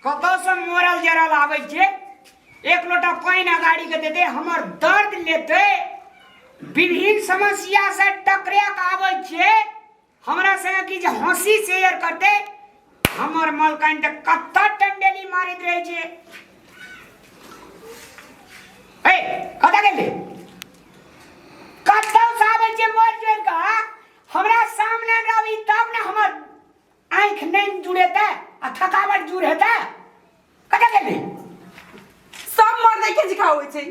कतौसँ मरल जरल आबै छै, एक लोटा पानि अगाड़ी के देतै, हमर दर्द लेतै। विभिन्न समस्या से टकरा के आबै छै, हमरा संगे किछु हंसी शेयर करतै। हमर मलकाइन तऽ कतऽ टंडेली मारैत रहै छै। ए, कतऽ गेलै? कतौ से आबै छै मरि जरि कऽ, हमरा सामने रहबी तब ने हमर आँखि नहि जुड़ेतै आ थकावट दूर हेतै। कतऽ गेलै? सब मर्द एके जकाँ होइ छै।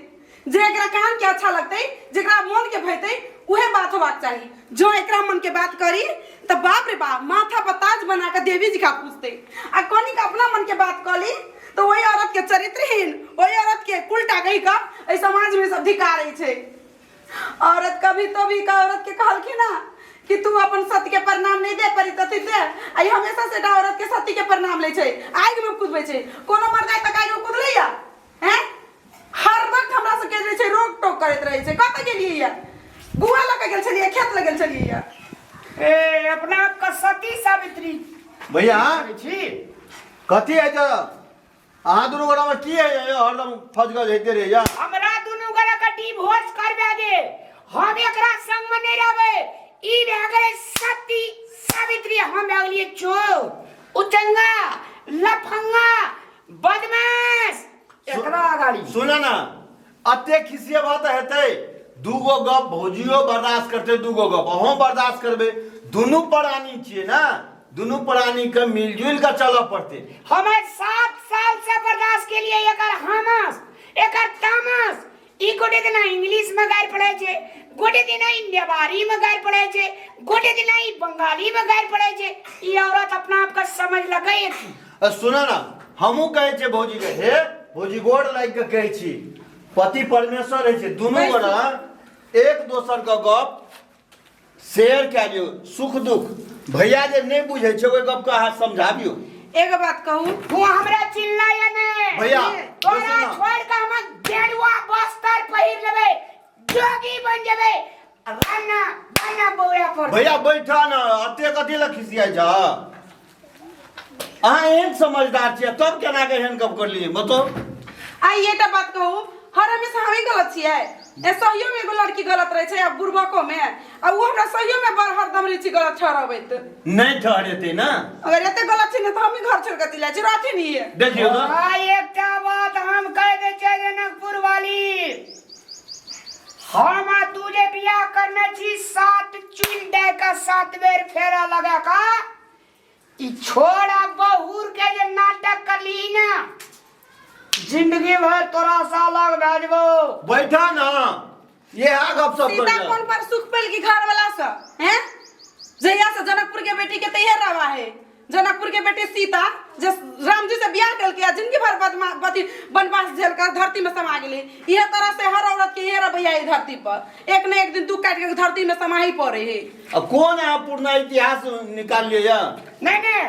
जे एकरा कान के अच्छा लगतै, जेकरा मन के भैतै, उहे बात होबाक चाही। जो एकरा मन के बात करी तऽ बाप रे बाप, माथा पर ताज बना के देवी जी का पूजतै, आ कनिक अपना मन के बात कऽ ली तऽ ओहि औरत के चरित्रहीन, ओहि औरत के उल्टा कहि कऽ एहि समाज में सब धिकारै छै। औरत कभी तो भी का औरत के कहलखिन ना कि तू अपन सती के प्रणाम नहीं दे परी तथी दे। आ ई हमेशा से औरत के सती के प्रणाम लै छै, आगि में कुदबै छै। कोनो मर्द आइ तक आगि में कुदलैया हैं? हर वक्त हमरा सबके जे छै रोक टोक करैत रहै छै। कतऽ गेलियै या? गुआ लऽ के गेल छलियै, खेत लऽ गेल छलियै या। ए, अपना आपके सती सावित्री भैया करै छी। कथी है जे अहाँ दुनू गोटा में की है ये हरदम फजगज होइते रहैया? हमरा दुनू गोटा के डिवोर्स करबा दे, हम एकरा संग में नहीं रहबै। ई भए गेलै सती सावित्री, हम भए गेलियै चोर, उचंगा, लफंगा, बदमाश। एकरा अगाड़ी सुन ना, अते खिसियेबा तऽ हेतै। दूगो गप भौजियो बर्दाश्त करतै, दूगो गप अहूँ बर्दाश्त करबै। दुनू प्राणी छियै ने, दुनू प्राणी के मिलजुल के चलऽ पड़तै। हमें 7 साल से बर्दाश्त के लिए एकर हामस, एकर तामस। ई गोटे दिना इंग्लिश में गारि पढ़ै छै, गोटे दिना ई नेवारी में गारि पढ़ै छै, गोटे दिना ई बंगाली में गारि पढ़ै छै। ई औरत अपना आप के समझ लगे की सुन ना, हमहूँ कहै छियै भौजी के, हे भौजी, गोर लागि के कहै छी, पति परमेश्वर होइ छै। दुनू गोरा एक दोसर के गप शेयर कए लियौ, सुख दुख। भैया जे नहि बुझै छै, ओहि गपके अहाँ समझाबियौ। एगो बात कहू। तू हमरा चिल्लाय ने। भैया, तोरा सुन ना। छोड़ के हम गेरुआ बस्तर पहिर लेबै, जोगी बन जेबै, राना राना बौआ पर। भैया, बैठा ना, अते कथी लए खिसियाइ छ? अहाँ एहन समझदार छियै तब केना के एहन गप करलियै, बताउ। आ एकटा बात कहू, हर हमेशा हमी गलत छियै? ए सहियो में एगो लड़की गलत रहे छै आ बुड़बको में, आ वो हमरा सहियो में बड़ हरदम रहै छी गलत ठहरबैत। नहि ठहरेतै ना। अगर एते गलत छै ने तऽ हमी घर छोड़ के चलि जाइ छी, रहथिन ही। देखियौ तऽ। आ एकटा बात हम कह दै छियै जनकपुर वाली, हम आ तू जे बियाह करने छी 7 चूल दे के 7 बेर फेरा लगा का, ई छोड़ा बहुर के जे नाटक करली ना, जिंदगी भर तोरा से अलग भए जेबो। बैठा ना, ये आ गप सब सीता कर। कोन पर सुख पैल की घर वाला से हैं? जहिया से जनकपुर के बेटी के तैयार रवा है, जनकपुर के बेटी सीता जे राम जी से बियाह केलकै आ जिंदगी भर बदमा अथी वनवास झेल कर धरती में समा गेलै। इहे तरह से हर औरत के इहे रवैया है, धरती पर एक न एक दिन दुख काटि के धरती में समा ही पड़े है। अब कोन अहाँ पुरना इतिहास निकालिए या? नहीं नहीं,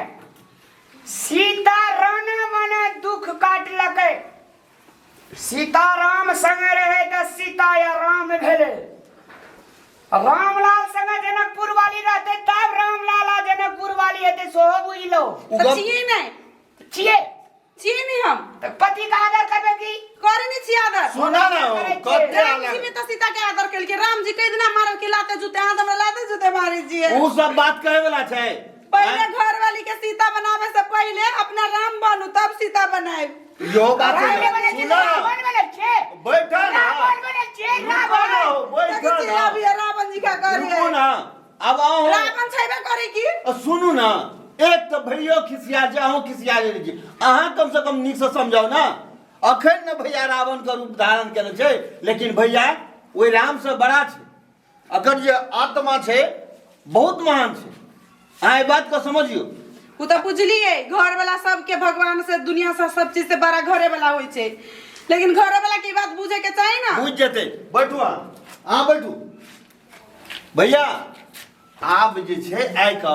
सीता राना मने दुख काटलकै। सीताराम संगे रहे तऽ सीता या राम भेलै। रामलाल संगे जनकपुर वाली रहते तब रामलाल आ जनकपुर वाली हेतै, सेहो बुझलो। ओ तऽ गप छियै नहि। छियै। छियै नहि हम। तऽ पति के आदर करबै की? करे नहीं छियै आदर। सुना ना, कते राम जी भी तो सीता के आदर केलकै। राम जी कई दिना मारल के लाते जूते, अहाँ तऽ हमरा लाते जूते मारै छियै। ओ सब बात कहे वाला छै? पहले घर वाली के सीता बनावे से पहले अपना राम बनू, तब सीता बनाए। यो बात रामे है। बनै छै सुना ना। रावण बनै छै। बैठा ना। रावण बनै छै। रुको ना, रावण। बैठा ना। अभी रावण जी का रुको करिए ना, अब अहूँ रावण छेबे करे की। सुनू ना, एक तऽ भैयो खिसिया छै, अहूँ खिसिया गेल छी। अहाँ कम से कम नीकसँ समझाउ ना। अखन ने भैया रावण के रूप धारण केने छै, लेकिन भैया ओहि रामसँ बड़ा छै। अकर जे आत्मा छै बहुत महान छै। अहाँ एहि बात के समझियौ। ओ तऽ बुझलियै, घर वाला सबके भगवान से, दुनिया से, सब चीज से बड़ा घरे वाला होइ छै, लेकिन घरे वाला के ई बात बुझे के चाही ना। बुझि जेतै। बैठू अहाँ, अहाँ बैठू। भैया, आब जे छै आइ के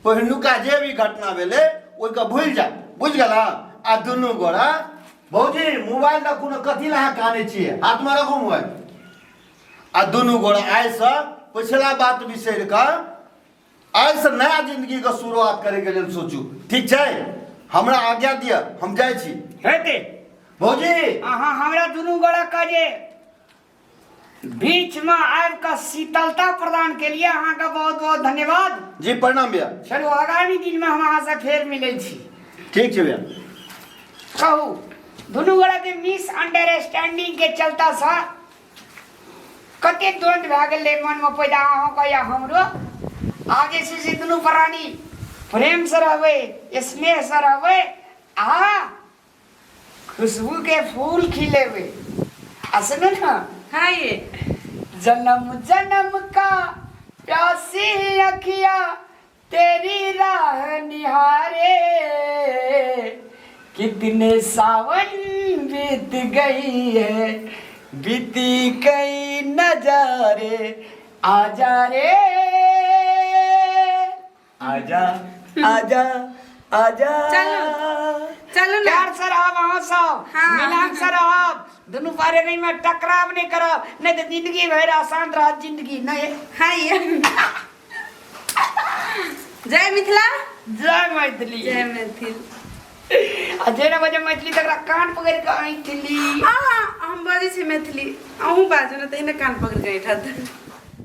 पहिलुका जे भी घटना भेलै ओहिके भूलि जा, बुझि गेला? आ दुनू गोरा, भौजी मोबाइल रखू ने, कथी लए अहाँ कानै छियै? हाथमे रखू मोबाइल। आ दुनू गोरा आइसँ पिछला बात बिसरि कऽ आइसँ नया जिंदगीके शुरुआत करैके लेल सोचू, ठीक छै? हमरा आज्ञा दिअ, हम जाइ छी। हेतै। भौजी, अहाँ हमरा दुनू गोड़ा के जे बीच में आबि कऽ शीतलता प्रदान के लिए अहाँके बहुत बहुत धन्यवाद। जी प्रणाम भैया। चलू, आगामी दिन में हम अहाँ से फेर मिलै छी। ठीक छै भैया। कहू, दुनू गोड़ा के मिस अंडरस्टैंडिंग के चलता सा कते द्वंद भए गेल रहै मनमे पैदा अहाँके या हमरो। आब जे छै से दुनू प्राणी प्रेमसँ रहबै, स्नेहसँ रहबै आ खुशबू के फूल खिलेबै। आ सुनू ने। हाँ ये। जन्म जन्म का प्यासी अखिया तेरी राह निहारे, कितने सावन बीत गई है, बीती कई नजारे, आजा रे आजा आजा आजा। चलू चलू ना। प्यार से रहब अहाँ सब। हाँ। मिलान से रहब, दुनू पारे नहीं में टकराव नहीं करब, नहीं तो जिंदगी भरि अशांत रहत जिंदगी नहीं। हाँ ये। जय मिथिला। जय मैथिली। जय मैथिल। आ जे ना बजे मैथिली तकरा कान पकड़ि कऽ ऐंठली। आ हम बजै छी मैथिली, अहूँ बाजू ने, तहिने कान पकड़ि कऽ ऐंठत।